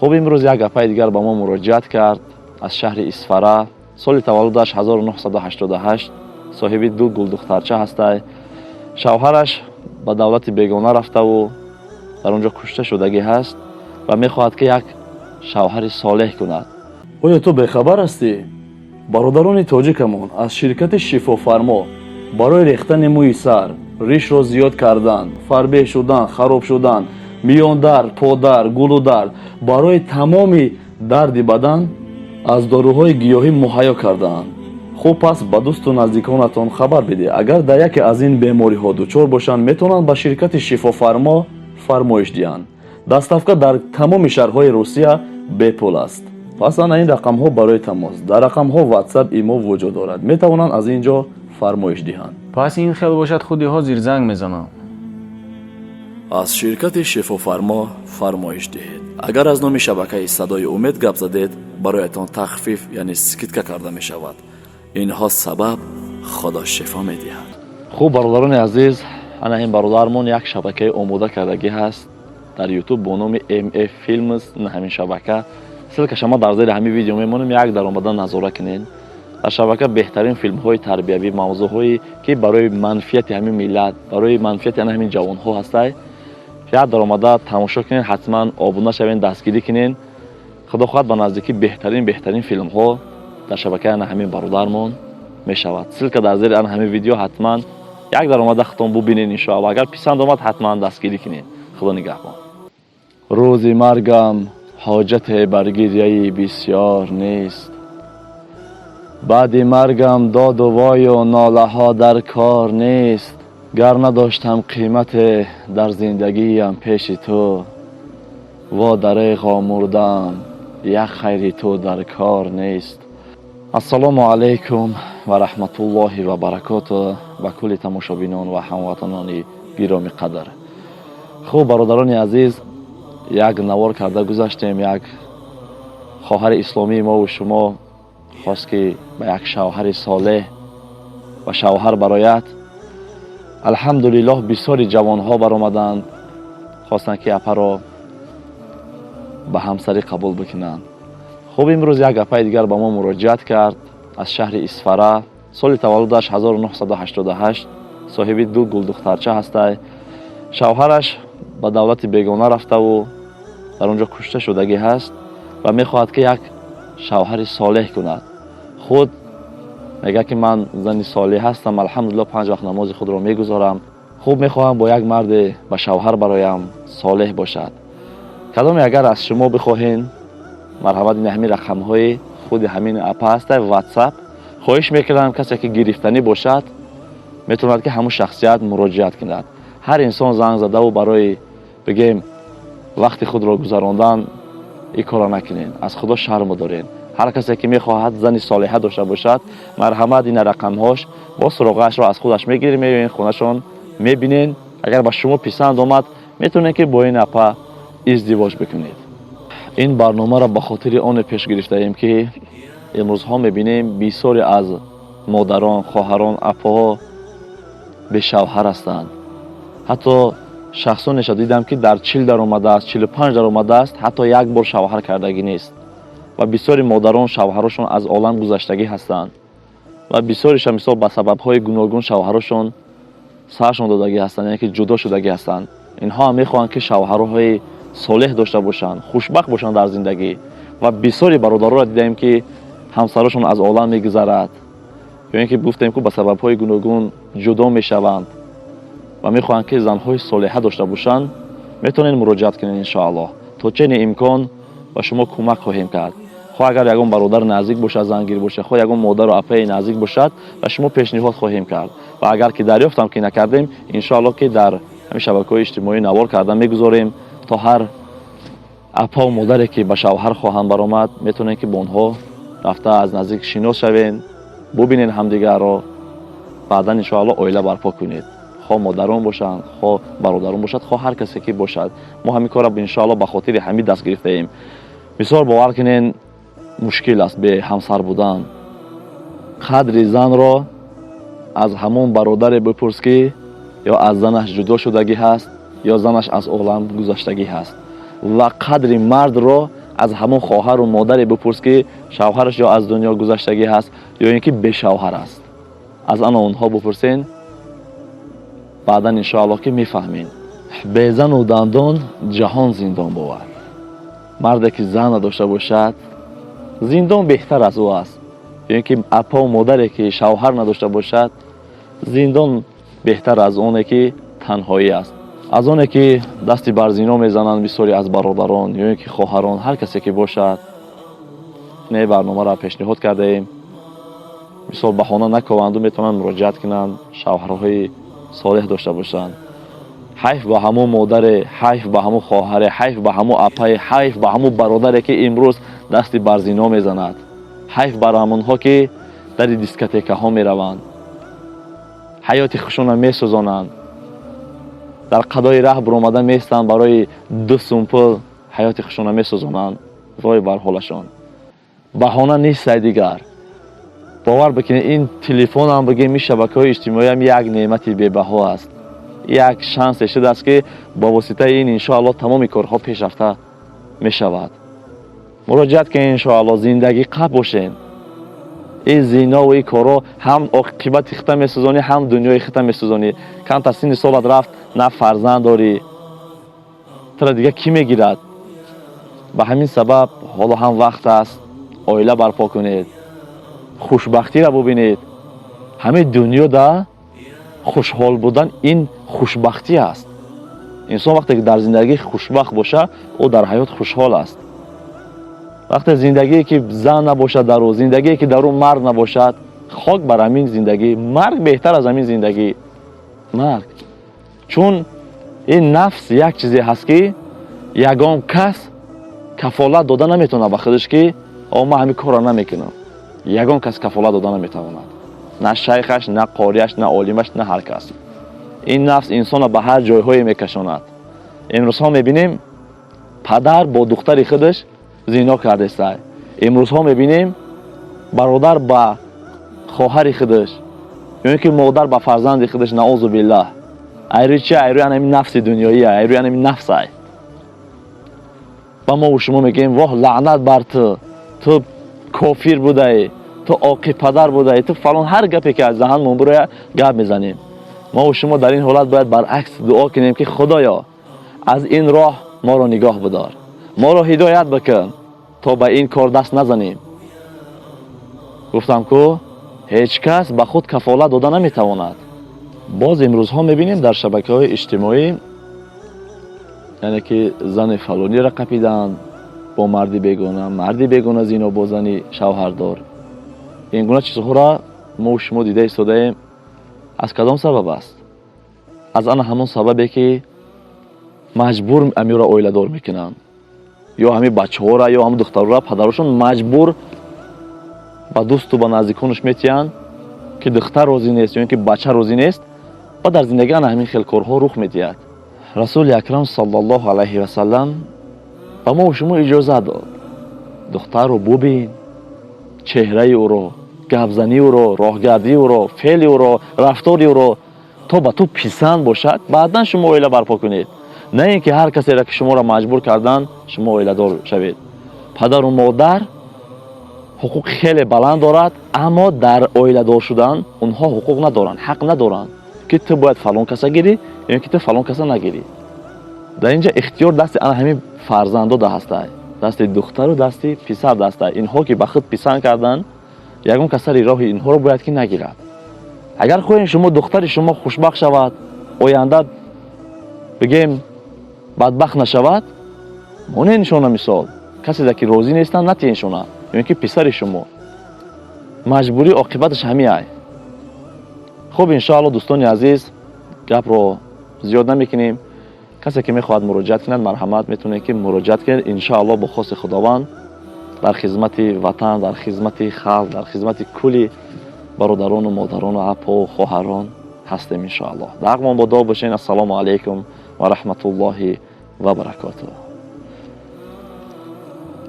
Хуб, имрӯз як апаи дигар ба мо муроҷиат кард аз шаҳри Исфара. Соли таваллудаш 1988, соҳиби ду гулдухтарча ҳастай. Шавҳараш ба давлати бегона рафтаву дар он ҷо кушта шудагӣ ҳаст ва мехоҳад, ки як шавҳари солеҳ кунад. Оё ту бехабар ҳастӣ? Бародарони тоҷикамон аз ширкати «Шифофармо» барои рехтани мӯи сар, ришро зиёд кардан, фарбеҳ шудан, хароб шудан, миёндард, подард, гулудард, барои тамоми дарди бадан аз доруҳои гиёҳӣ муҳайё кардаанд. Хуб, пас ба дӯсту наздиконатон хабар бидеҳ. Агар дар яке аз ин бемориҳо дучор бошанд, метавонанд ба ширкати «Шифофармо» фармоиш диҳанд. Доставка дар тамоми шаҳрҳои Русия бепул аст. Пас ана ин рақамҳо барои тамос. Дар рақамҳо Ватсап, Имо вуҷуд дорад, метавонанд аз ин ҷо фармоиш диҳанд. Пас ин хел бошад, худи ҳозир занг мезанам. Аз ширкати «Шифофармо» фармоиш диҳед. Агар аз номи шабакаи «Садои Умед» гап задед, бароятон тахфиф, яъне скидка карда мешавад. Инҳо сабаб, Худо шифо медиҳад. Хуб, бародарони азиз, ана ин бародармон як шабакаи омода кардагӣ ҳаст дар Ютуб бо номи MF Films. На, ҳамин шабака ссылка ша ма дар зери ҳамин видео мемонем, як даромада назора кунед. Дар шабака беҳтарин филмҳои тарбиявӣ, мавзӯъҳое, ки барои манфиати ҳамин миллат, барои манфиати ана ҳамин ҷавонҳо ҳастай, як даромада тамошо кунед, ҳатман обуна шавед, дастгирӣ кунед. Худо хоҳад, ба наздикӣ беҳтарин филмҳо дар шабакаи ана ҳамин бародармон мешавад. Ссылка дар зери ана ҳамин видео, ҳатман як даромада худтон бубинед, иншоалло. Агар писанд омад, ҳатман дастгирӣ кунед. Худо нигаҳбон. Рӯзи маргам ҳоҷате бар гирьяи бисьёр нест, баъди маргам доду вою нолаҳо дар кор нест. Гар надоштам қимате дар зиндагиям пеши ту, во дареғо мурдам, як хайри ту дар кор нест. Ассалому алайкум ва раҳматуллоҳи ва баракоту ба кулли тамошобинон ва ҳамватанони гиромӣ қадр. Хуб, бародарони азиз, як навор карда гузаштем. Як хоҳари исломии мову шумо хост, ки ба як шавҳари солеҳ ва шавҳар барояд. Алҳамдулиллоҳ, бисёри ҷавонҳо баромаданд, хостанд, ки апаро ба ҳамсарӣ қабул бикунанд. Хуб, имрӯз як апаи дигар ба мо муроҷиат кард аз шаҳри Исфара. Соли таваллудаш 1988, соҳиби ду гулдухтарча ҳастай. Шавҳараш ба давлати бегона рафтаву дар он ҷо кушта шудагӣ ҳаст ва мехоҳад, ки як шавҳари солеҳ кунад. Худ мегӯяд, ки ман зани солеҳ ҳастам, алҳамдулилло, панҷ вақт намози худро мегузорам. Хуб, мехоҳам бо як марде ба шавҳар бароям, солеҳ бошад. Кадоме агар аз шумо бихоҳен, марҳамат, ин ҳамин рақамҳои худи ҳамин апа ҳаста, Ватсап. Хоҳиш мекардам, касе ки гирифтанӣ бошад, метавонад, ки ҳамун шахсият муроҷиат кунад. Ҳар инсон занг задаву барои, бигем, вақти худро гузарондан ин корро накунед, аз Худо шарму доред. Ҳар касе ки мехоҳад зани солиҳа дошта бошад, марҳамат, ина рақамҳош. Бо суроғаашро аз худаш мегирем, меоен хонашон, мебинен. Агар ба шумо писанд омад, метавонед, ки бо ин апа издивоҷ бикунед. Ин барномаро ба хотири оне пеш гирифтаем, ки имрӯзҳо мебинем, бисёре аз модарон, хоҳарон, апаҳо бешавҳар ҳастанд. Ҳатто шахсонеша дидам, ки дар 40 даромадааст, 45 даромадааст, ҳатто як бор шавҳар кардагӣ нест. Ва бисёри модарон шавҳарошон аз олам гузаштагӣ ҳастанд ва бисёриша, мисол, ба сабабҳои гуногун шавҳарошон саршон додагӣ ҳастанд, яъне ки ҷудо шудагӣ ҳастанд. Инҳо ҳам мехоҳанд, ки шавҳарҳои солеҳ дошта бошанд, хушбахт бошанд дар зиндагӣ. Ва бисёри бародаронро дидаем, ки ҳамсарошон аз олам мегузарад ё ин ки, гуфтем ку, ба сабабҳои гуногун ҷудо мешаванд ва мехоҳанд, ки занҳои солиҳа дошта бошанд. Метавонед муроҷиат кунед, иншоаллоҳ, то чени имкон ба шумо кӯмак хоҳем кард. Хоҳ агар ягон бародар наздик бошад, зангир бошад, хоҳ ягон модару апаи наздик бошад, ба шумо пешниҳод хоҳем кард. Ва агар ки дарёфтам, ки накардем, иншоаллоҳ, ки дар ҳамин шабакаҳои иҷтимоӣ навор карда мегузорем, то ҳар апаву модаре, ки ба шавҳар хоҳанд баромад, метавонед, ки бо онҳо рафта аз наздик шинос шавед, бубинед ҳамдигарро, баъдан, иншоаллоҳ, оила барпо кунед. Хоҳ модарон бошанд, хоҳ бародарон бошад, хоҳ ҳар касе ки бошад. Мо ҳамин корро, иншоаллоҳ, ба хотири ҳамин даст гирифтаем. Бисёр, бовар кунед, мушкил аст бе ҳамсар будан. Қадри занро аз ҳамон бародаре бипурс, ки ё аз занаш ҷудо шудагӣ ҳаст, ё занаш аз олам гузаштагӣ ҳаст, ва қадри мардро Аз ҳамон хоҳару модаре бипурс, ки шавҳараш ё аз дунё гузаштагӣ ҳаст, ё ин ки бешавҳар аст. Аз ана онҳо бипурсен, баъдан иншоаллоҳ ки мефаҳмем. Безану дандон ҷаҳон зиндон бовад. Марде ки зан надошта бошад, зиндон беҳтар аз ӯ аст, ё ин ки апау модаре ки шавҳар надошта бошад, зиндон беҳтар аз оне ки танҳоӣ аст. Аз оне ки дасти бар зино мезананд бисёре аз бародарон ё ин ки хоҳарон, ҳар касе ки бошад, не, барномаро пешниҳод кардаем. Мисол, баҳона накованду метавонанд муроҷиат кунанд, шавҳарҳои солеҳ дошта бошанд. Ҳайф ба ҳамун модаре, ҳайф ба ҳамун хоҳаре, ҳайф ба ҳамун апае, ҳайф ба ҳамун бародаре, ки имрӯз дасти бар зино мезанад. Ҳайф бар ҳамонҳо, ки дари дискотекаҳо мераванд, ҳаёти хушона месӯзонанд, дар қадои раҳ буромада местанд, барои 2 сум пул ҳаёти хушона месӯзонанд. Вой бар ҳолашон! Баҳона нестай дигар. Бовар бикунед, ин телефонам бигем, ин шабакаҳои иҷтимоиам як неъмати бебаҳо аст, як шансе шудааст, ки бо воситаи ин иншоаллоҳ тамоми корҳо пешрафта мешавад. Муроҷиат кунед, иншоаллоҳ, зиндагӣ қаб бошем. Ин зинову ин корҳо ҳам оқибати хита месӯзонӣ, ҳам дунёи хита месӯзонӣ. Камтар синни солат рафт, на фарзанд дорӣ, тура дигар кӣ мегирад? Ба ҳамин сабаб ҳоло ҳам вақт аст, оила барпо кунед, хушбахтиро бубинед. Ҳамаи дунёда хушҳол будан ин хушбахтӣ аст. Инсон вақте ки дар зиндагӣ хушбахт боша, ӯ дар ҳаёт хушҳол аст. Вақте зиндагие ки зан набошад дар ӯ, зиндагие ки дар ӯ мард набошад, хок бар ҳамин зиндагӣ, марг беҳтар аз ҳамин зиндагӣ, марг. Чун ин нафс як чизе ҳаст, ки ягон кас кафолат дода наметавонад ба худаш, ки о, ман ҳамин корро намекунам. Ягон кас кафолат дода наметавонад, на шайхаш, на қорияш, на олимаш, на ҳар кас. Ин нафс инсонро ба ҳар ҷойҳое мекашонад. Имрӯзҳо мебинем, падар бо духтари худаш зино кардеста. Имрӯзҳо мебинем, бародар ба хоҳари худаш ё ин ки модар ба фарзанди худаш, наузу биллаҳ. Айрӯи чи? Айрӯи анами нафси дунёӣ, айрӯи анами нафсай. Ва мову шумо мегӯем: «Воҳ, лаънат бар ту, ту кофир будаӣ, ту оқи падар будаӣ, ту фалон». Ҳар гапе ки аз даҳанмон бирояд, гап мезанем. Мову шумо дар ин ҳолат бояд баръакс дуо кунем, ки худоё, аз ин роҳ моро нигоҳ бидор, моро ҳидоят бикун, то ба ин кор даст назанем. Гуфтам ку, ҳеҷ кас ба худ кафолат дода наметавонад. Боз имрӯзҳо мебинем дар шабакаҳои иҷтимоӣ, яъне ки зани фалониро қапиданд бо марди бегона, марди бегона зино бо зани шавҳардор. Ин гуна чизҳоро мо шумо дида истодаем. Аз кадом сабаб аст? Аз ана ҳамон сабабе, ки маҷбур амиро оиладор мекунанд, ё ҳамин бачаҳоро, ё ҳамин духтарора падарошон маҷбур ба дӯсту ба наздиконаш метиҳанд, ки духтар розӣ нест ё ин ки бача розӣ нест, ва дар зиндагӣ ана ҳамин хел корҳо рух медиҳад. Расули акрам саллаллоҳу алайҳи васалам ба мо шумо иҷозат дод: духтарро бубин, чеҳраи ӯро, гапзании ӯро, роҳгардии ӯро, феъли ӯро, рафтори ӯро, то ба ту писанд бошад, баъдан шумо оила барпо кунед. На ин ки ҳар касеро ки шуморо маҷбур карданд, шумо оиладор шавед. Падару модар ҳуқуқи хеле баланд дорад, аммо дар оиладор шудан онҳо ҳуқуқ надоранд, ҳақ надоранд, ки ту бояд фалон каса гирӣ ё ин ки ту фалон каса нагирӣ. Дар ин ҷа ихтиёр дасти ана ҳамин фарзандо ҳастай, дасти духтару дасти писар дастай. Инҳо ки ба худ писанд карданд, ягон кас сари роҳи инҳоро бояд ки нагирад. Агар хоҳем шумо духтари шумо хушбахт шавад, оянда бигем бадбахт нашавад, моненшона. Мисол, касе ки розӣ нестанд, натиҳеншона ё ин ки писари шумо. Маҷбурӣ оқибаташ ҳамиай. Хуб, иншоалло, дӯстони азиз, гапро зиёд намекунем. Касе ки мехоҳад муроҷиат кунад, марҳамат, метавонед ки муроҷиат кунед. Иншоалло, бо хости Худованд дар хизмати ватан, дар хизмати халқ, дар хизмати кулли бародарону модарону апову хоҳарон ҳастем, иншоаллоҳ. Дар ҳақмон бо дуо бошен. Ассалому алайкум ва раҳматуллоҳи ва баракотуҳ.